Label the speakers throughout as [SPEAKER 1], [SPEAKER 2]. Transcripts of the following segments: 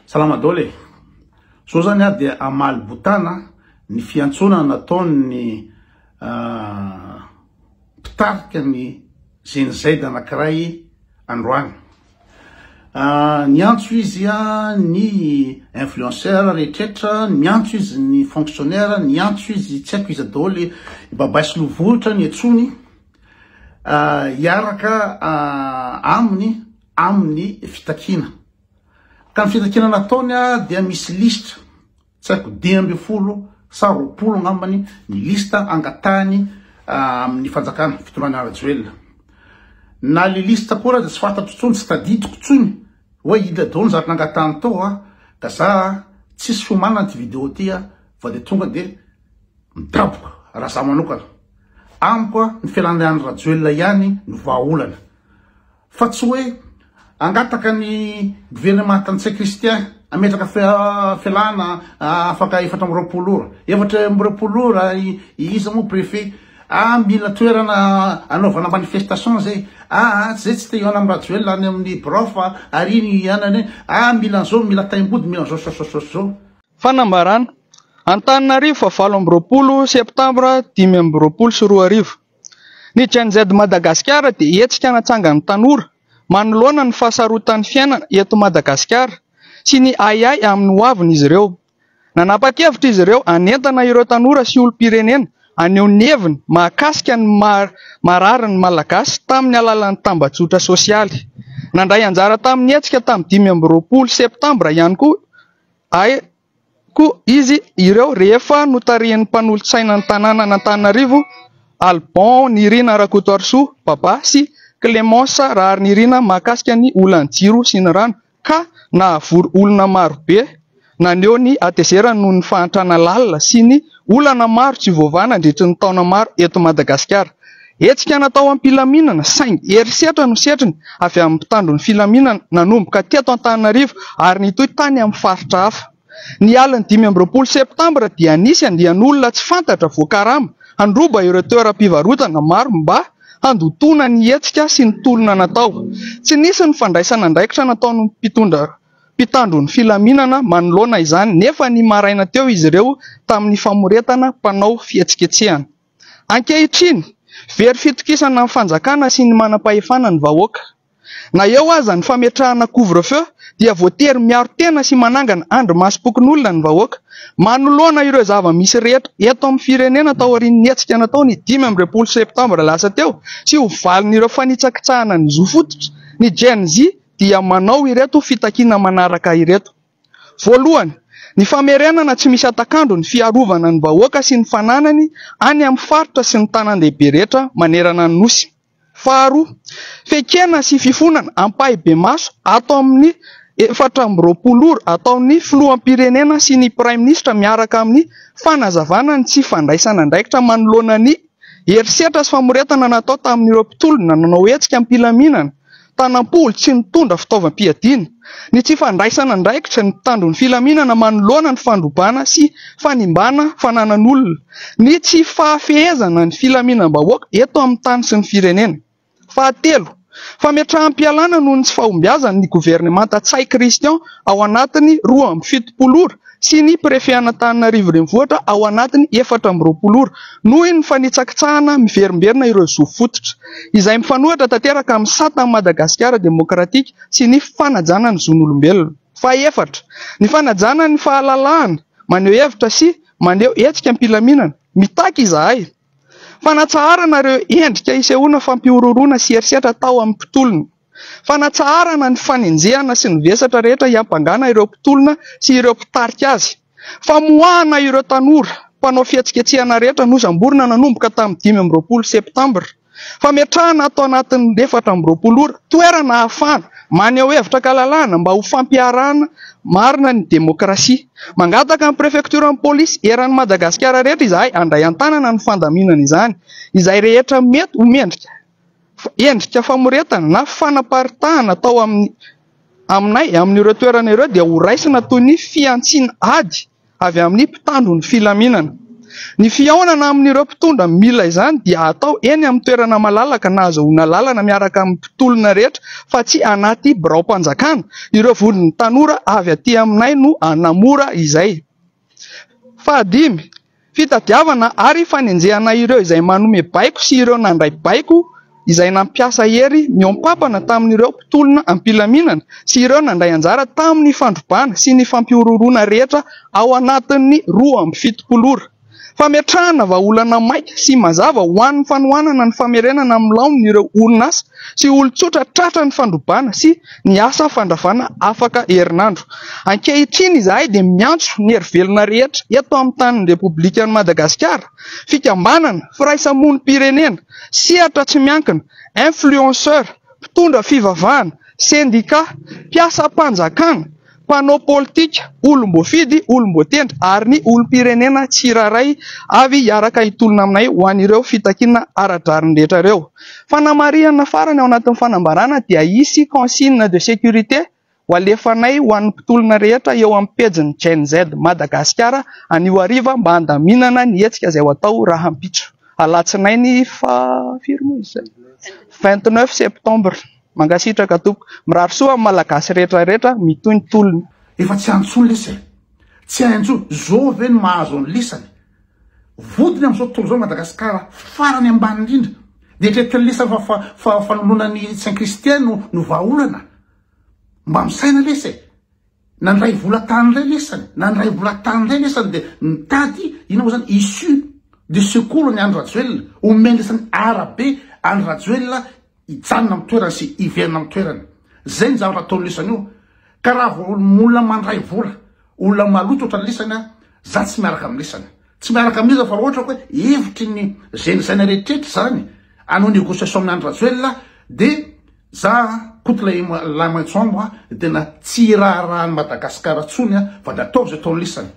[SPEAKER 1] Salama daholo e! Zao zany aho dia hamaly botana ny fiantsoana nataon'ny mpitarika ny Gen Z anankiray androany. Niantso izy ny influenceur rehetrretra, niantso izy ny fonctionnaire, niantso izy tsy haiko iza daholo, i Babay sy Lovohitra niantsoany hiaraka aminy amin'ny fitakiana. Ka ny fitakiana nataony dia misy lisitra, tsy haiko 15 sa 20 angambany ny lista angatahany amin'ny fanjakana, fitondrana Rajoelina. Na le liste koa aza tsy fantatro intsony, tsy tadidiko intsony hoe inona daholo ny zavatra nangatahany tao a, ka za tsisy fiomanana ity vidéo ity a, fa de tonga de midaboka raha za manokana. Amiko a, ny fialan'i Andry Rajoelina ihany no vahaolana. Fa tsy hoe hangataka ny governemanta Ntsay Christian hametraka fialana afaka 24 ora. 24 ora iza moa préfet? Ah mila toerana anaovana manifestation zay. Ah zay tsy te hihaona amin'i Rajoelina any amin'ny birao fa ary iny hihaonany. Ah mila an'izao, mila taim-body, mila an'izao sao sao sao.
[SPEAKER 2] Fanambarana, Antananarivo faha 28 septambra 2025. Ny Gen Z Madagasikara dia hetsika natsangan'ny tanora manoloana ny fahasarotan'ny fiainana eto Madagasikara sy ny ahiahy amin'ny hoavin'izy ireo. Nanapa-kevitra izy ireo hanentana ireo tanora sy olom-pirenena haneho ny heviny mahakasika ny marary ny Malagasy tamin'ny alalan'ny tambajotra sosialy. Nandray anjara tamin'ny hetsika tamin'ny 25 septambra ihany koa koa izy ireo rehefa notarihin'ny mpanolotsainan'ny tanànan'Antananarivo, Alban Nirina Rakotoarisoa Baba sy Clémence Raharinirina mahakasika ny olan'ny jiro sy ny rano ka nahavory olona marobe naneho ny hatezerany noho ny fahantrana lalina sy ny olana maro tsy voavaha nandritry ny taona maro eto Madagasikara. Hetsika natao am-pilaminana saingy herisetra no setriny avy amin'ny mpitandro ny filaminana nanomboka teto Antananarivo ary nitohy tany amin'ny faritra hafa. Ny alin'ny 25 septambra dia nisy andian'olona tsy fantatra voakarama handroba ireo toeram-pivarotana maro mba handotoana ny hetsika sy ny tolona natao. Tsy nisy ny fandraisana andraikitra nataon'ny mpitondra mpitandro ny filaminana manoloana izany nefa ny maraina teo izy ireo tamin'ny famoretana mpanao fihetsiketsehana. Ankehitriny, very fitokisana amin'ny fanjakana sy ny manam-pahefana ny vahoaka. Na eo aza ny fametrahana couvre-feu dia voatery miaro tena sy manangana andrimasom-pokonolona ny vahoaka. Manoloana ireo zava-misy rehetra eto amin'ny firenena taorian'ny hetsika natao ny 25 septambra lasa teo sy ho valin'ireo fanitsakitsahana ny zo fototra, ny Gen Z dia manao ireto fitakiana manaraka ireto. Voalohany, ny famerenana tsy misy hatak'andro ny fiarovana ny vahoaka sy ny fananany any amin'ny faritra sy ny tanàn-dehibe rehetra manerana ny Nosy. Faharoa, fekena sy fifonana ampahibemaso ato amin'ny 24 ora ataon'ny Filoham-pirenena sy ny Praiminisitra miaraka amin'ny fanazavana ny tsy fandraisana andraikitra manoloana ny herisetra sy famoretana natao tamin'ireo mpitolona nanao hetsika am-pilaminana tanam-polo tsy nitondra fitaovam-piadiana, ny tsy fandraisana andraikitra ny mpitandro ny filaminana manoloana ny fandrobana sy fanimbana fananan'olona, ny tsy fahafehezana ny filaminam-bahoaka eto amin'ny tany sy ny firenena. Fahatelo, fametraham-pialana noho ny tsy fahombiazany ny governemanta Ntsay Christian ao anatin'ny 72 ora sy ny Préfet an'Antananarivo Renivohitra ao anatin'ny 24 ora noho ny fanitsakitsahana miverimberina ireo zo fototra, izay mifanohitra tanteraka amin'ny satan'i Madagasikara demokratika sy ny fanajana ny zon'olombelona. Fahefatra, ny fanajana ny fahalalahana maneho hevitra sy maneho hetsika am-pilaminana. Mitaky izahay fanatsaharana ireo endrika isehoana fampihorohoroana sy herisetra atao amin'ny mpitolona. Fanatsaharana ny fanenjehana sy ny vesatra rehetra hiampangana ireo mpitolona sy ireo mpitarika azy. Famoahana ireo tanora mpanao fihetsiketsehana rehetra nosamborina nanomboka tamin'ny 25 septambra. Fametrahana ato anatin'ny 24 ora toerana ahafahana maneho hevitra an-kalalahana mba ho fampiharana marina ny demokrasia. Mangataka ny prefektioran'ny polisy eran'i Madagasikara rehetra izahay handray an-tanana ny fandaminana izany. Izay rehetra mety ho mendrika endrika famoretana na fanaparitahana atao amin'ny aminay amin'ireo toerana ireo dia ho raisina toy ny fihantsiana ady avy amin'ny mpitandro ny filaminana. Ny fihaonana amin'ireo mpitondra mila izany dia atao eny amin'ny toerana malalaka nahazoana lalana miaraka amin'ny mpitolona rehetra fa tsy anaty biraom-panjakana. Ireo vondron'ny tanora avy aty aminay no hanamora izay. Fahadimy, fitadiavana ary fanenjehana ireo izay manome baiko sy ireo nandray baiko izay nampiasa hery mihoam-pampana tamin'ireo mpitolona am-pilaminana sy ireo nandray anjara tamin'ny fandrobana sy ny fampihorohoroana rehetra ao anatin'ny 72 ora. Fametrahana vahaolana maika sy mazava ho an'ny fanohanana ny famerenana amin'ny laoniny ireo orinasa sy olon-tsotra tratra ny fandrobana sy ny asa fandravana afaka herinandro. Ankehitriny izahay dia miantso ny herivelona rehetra eto amin'ny tanin'ny Repoblikan'i Madagasikara, fikambanana, firaisamonim-pirenena, sehatra tsy miankina, influenceur, mpitondra fivavahana, sendika, mpiasam-panjakana, mpanao politika, olom-boafidy, olom-boatendry ary ny olom-pirenena tsirairay avy hiaraka hitolona aminay ho an'ireo fitakiana ara-drariny rehetra ireo. Fanamarihana farany ao anatin'ny fanambarana dia hisy consigne de sécurité ho alefanay ho an'ny mpitolona rehetra eo amin'ny pejin'ny Gen Z Madagasikara anio hariva mba handaminana ny hetsika izay ho atao rahampitso alatsinainy faha firy moa izy izay? 29 septembre. Mankasitraka tompoko. Mirary soa amin'ny Malagasy rehetra rehetra mitohy ny tolona.
[SPEAKER 1] Efa tsy any intsony lesy e! Tsy any intsony, zao ve no mahazo ny lisany? Vodiny amin'izao tontolo izao Madagascar farany ambany indrindra. Dia eritreretin'ny lisany fa fa fanoloana ny Saint Christian no no vahaolana. Mba misaina lesy e! Nandray vola tany indray lesany, nandray vola tany indray lesany dia mitady inona moa zany issue de secours ny Andry Rajoelina, omeny lesany arabe Andry Rajoelina hijanona amin'ny toerany sy hiverina amin'ny toerany. Zay ny zavatra ataon'ny lisany io. Ka raha vao olona mandray vola, olona maloto ohatran'ny lisany an, za tsy miaraka amin'ny lisany. Tsy miaraka amin'iza fa raha ohatra hoe hevitry ny zay nisaina rehetrretra zany hanao négociation amin'i Andry Rajoelina dia za Koto Lahimaitsoambo a dia tena tsy hiraharaha an'i Madagasikara tsony a fa dia ataovy zay ataon'ny lisany.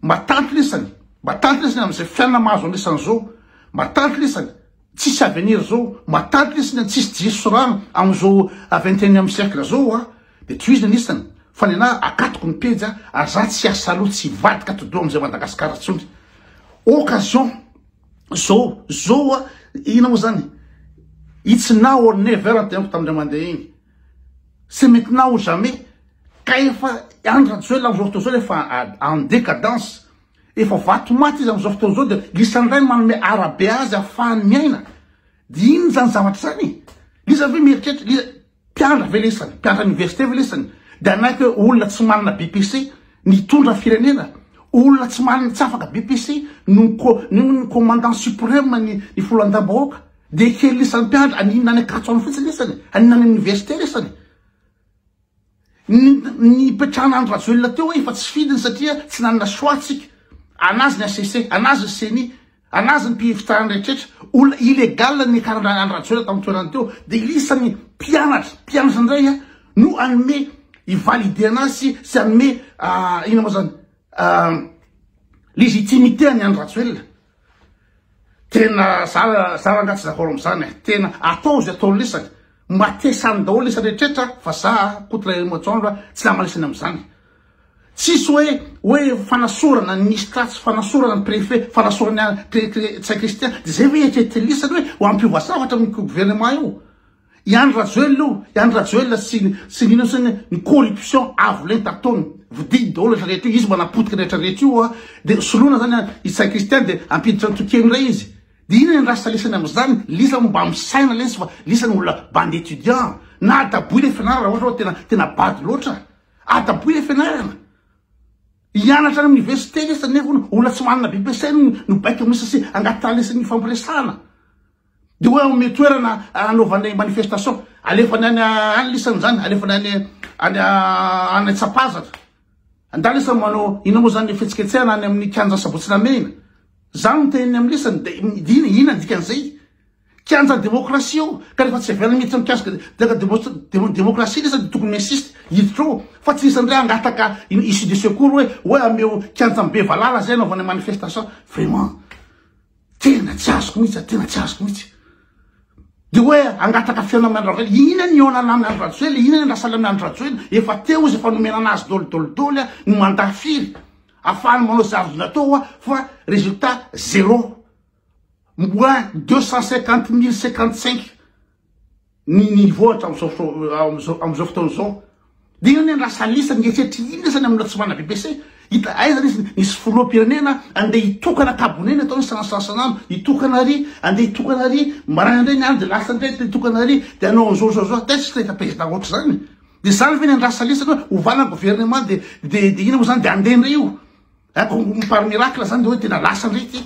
[SPEAKER 1] Matanty lisany, matanty lisany amin'izay fiainana mahazo an'lisany zao, matanty lisany. Tsisy avenir zao, matanty lesy ny tsisy jiro sy rano amin'izao 21 ème siècle zao a, de tohizina ny isany, fa ny anah akatoko ny pejy a, ary za tsy hiasa aloha tsy hivadika atidoha amin'izay Madagascar tsony, occasion zao zao a, ina moa zany, it's now or never ny teniko tamin'indray mandeha iny, c'est maintenant ou jamais, ka efa Andry Rajoelina amin'izao fotoana izao efa en décadence, Efa vato maty izy amin'izao fotoana izao dia isan'ny iray manome arabe azy ahafahany miaina. Dia inona izany zavatra izany e? Iza ve mieritreritra, iza, mpianatra ve lesany, mpianatra université ve lesany? Dia hanaiky hoe olona tsy manana BEPC ny hitondra firenena, olona tsy manana, tsy afaka BEPC no no ny commandant suprême ny ny foloandambahoaka. Dia kely isan'ny mpianatra, aninona any Ankatso any fotsiny lesany, aninona any université lesany? Ny nipetrahana Andry Rajoelina teo efa tsy fidiny satria tsy nanana choix tsika. Anazy ny HCC, anazy ny ceni, anazy ny mpifitarana rehetrretra. Olona illégal ny niakarana Andry Rajoelina tamin'ny toerany teo. Dia isan'ny mpianatra, mpianatra indray no hanome hi-valider anazy sy hanome inona moa zany légitimité an'i Andry Rajoelina. Tena za za rangah tsy d'accord amzany e, tena atao zay ataony lisany, matesa any daholo lisany rehetrretra fa za Koto Raherimotsondra tsy nama lisany amzany, tsisy hoe hoe fanasorana ny minisitra tsy fanasorana ny prefet fanasorana ny pre pre Ntsay Christian de zay ve eritreretin'ny lisany hoe ho hampiova zavatra amin'ny gouvernement io? I Andry Rajoelina io, i Andry Rajoelina sy sy ny inona sy ny ny corruption avo lenta ataony, vidiany daholo rehetra rehetra io, izy manapotika ny rehetra rehetra io a, de soloina zany i Ntsay Christian de ampiditra an'i Tokely indray izy, de inona ny andrasa lisany amin'izany, lisany mba misaina lesy fa lisany olona bande étudiant, na adaboy le fianarana raha ohatra hoe tena tena bado loatra, adaboy le fianarana. Hianatra any amin'ny université lesy nefa hono olona tsy manana BEPC no no baiko misy sy angatahana lesy ny ifampiresahana. Dia hoe hanome toerana hanaovanay manifestation. Alefany any any lisany zany, alefany any any any Tsapazana. Andà lisany manao inona moa zany fihetsiketsehana any amin'ny kianja Sabotsy Namehina. Zany no teneniny amin'ny lisany dia inona inona ny dikan'izay? Kianjan'ny demokrasia io, ka rehefa tsy avelany miditra mikasika demokrasia lisany dia tokony mi-insiste hiditra ao fa tsy lisany indray hangataka issue de secours hoe hoe ameo kianjan'i Bevalala zay hanaovana manifestation. Vraiment. Tena tsy azoko mihitsy, tena tsy azoko mihitsy. Dia hoe hangataka fihaonana amin'i Andry Rajoelina, inona ny hihaonana amin'i Andry Rajoelina, inona ny andrasana amin'i Andry Rajoelina, efa teo izy, efa nomena anazy daholo daholo daholo, ny mandat firy. afahany manao zay azony atao a fa résultat zéro moins 250055 ny niveau hatramin'izao amin'izao fotoana izao. Dia inona ny andrasan'lisany ny eritreritra inona izany amin'ilay tsy manana BPC? Hita aiza nisy nisy filoham-pirenena andeha hitokana kabone ny ataony sansansanano, hitokana ary, andeha hitokana ary, maraina indray ny andro dia lasa indray dia hitokana ary, dia hanao an'izao izao izao, taiza tsy nahita président ohatr'izany. Dia izany ve ny andrasan'lisany hoe ovana ny gouvernement dia dia dia inona moa izany dia andeha indray io. Ako par miracle izany dia hoe tena lasa indray ity.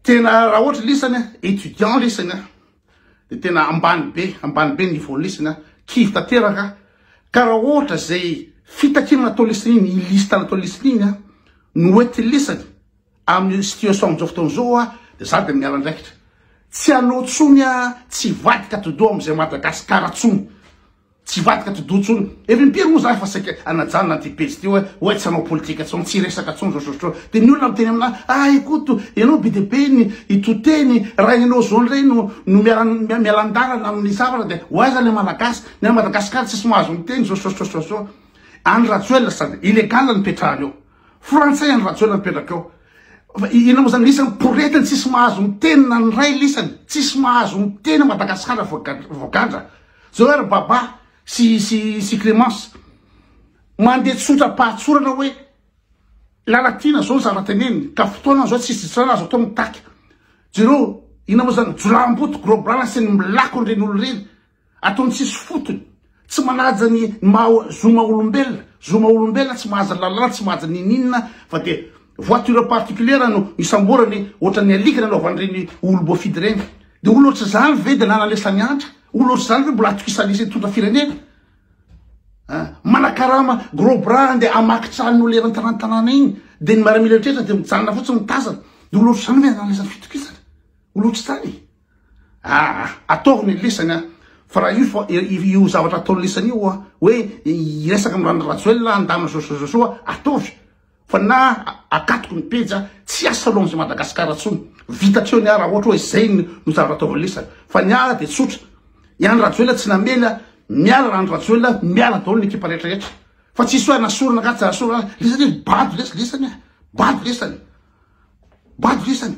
[SPEAKER 1] Tena raha ohatra lisany étudiant lisany de tena ambany be, ambany be niveau lisany a, kivy tanteraka, ka raha ohatra zay fitakiana natao lisany iny, iny liste natao lisany iny a, no hoentiny lisany amin'ny situation amin'izao fotoana izao a, de za de miala andraikitra, tsy hanao tsony a, tsy hivadika atidoha amin'izay Madagascar tsony. Tsy hivadika atidoha intsony. Efa impiry moa za efa saika hanajanona an'ity pejy ity hoe hoe tsy hanao politika intsony, tsy hiresaka intsony zao zao zao. Dia ny olona miteny aminà, ah Ikoto, ianao be dia be ny hitoteny, raha ianao zao indray no no miara miala an-dalana amin'ny zavatra dia ho aiza ilay Malagasy? Ny any Madagasikara tsisy mahazo miteny zao zao zao zao zao. Andry Rajoelina sady illégal no ipetrahany eo. Frantsay Andry Rajoelina mipetraka eo. Fa inona moa zany lisany poretiny tsisy mahazo miteny na ny ray lisany, tsisy mahazo miteny Madagasikara voagadra. Zao ary Baba sy sy sy Clemence mandeha tsotra am-pahatsorana hoe Lalatiana zao ny zavatra teneniny ka fotoana zao tsisy zany azo atao mitaky. Jereo inona moa zany jolaham-boto gros bras asainy milako an'ireny olona ireny ataony tsisy fotony tsy manaja ny maha zo maha olombelona zo maha olombelona tsy mahaja ny lalàna tsy mahaja ninininona fa dia voiture particulière no isamborany ohatran'ny alika nanaovan'ireny olom-boafidy ireny. Dia olona ohatr'izany ve dia nanalesa ny antra? Olona ohatr'izany ve mbola atokisan'isa hitondra firenena? Ah, manakarama gros bras andeha hamaky tranon'olona eran'ny tanàna iny, dia ny miaramila rehetra dia mijanona fotsiny mitazana. Dia olona ohatr'izany ve nanalesa fitokisana? Olona ohatr'izany e? Ah, ataovy ny lesany ah. Fa raha io fa io zavatra ataon'ny lesany io ah, hoe hiresaka amin'ny Randry Rajoelina handamina zao zao zao zao, ataovy. Fa na akatoko ny pejy a, tsy hiasa aloha amzay Madagascar tsony. Vita hatreo ny ahy raha ohatra hoe zay no zavatra ataovy lisany. Fa ny ahy dia tsotra. I Andry Rajoelina tsy namely a, miala Andry Rajoelina, miala daholo ny ekipa rehetra rehetra. Fa tsisy hoe anasorana ka tsy anasorana, lisany io bado lesy lisany a, bado lisany. Bado lisany.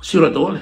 [SPEAKER 1] Sur daholo.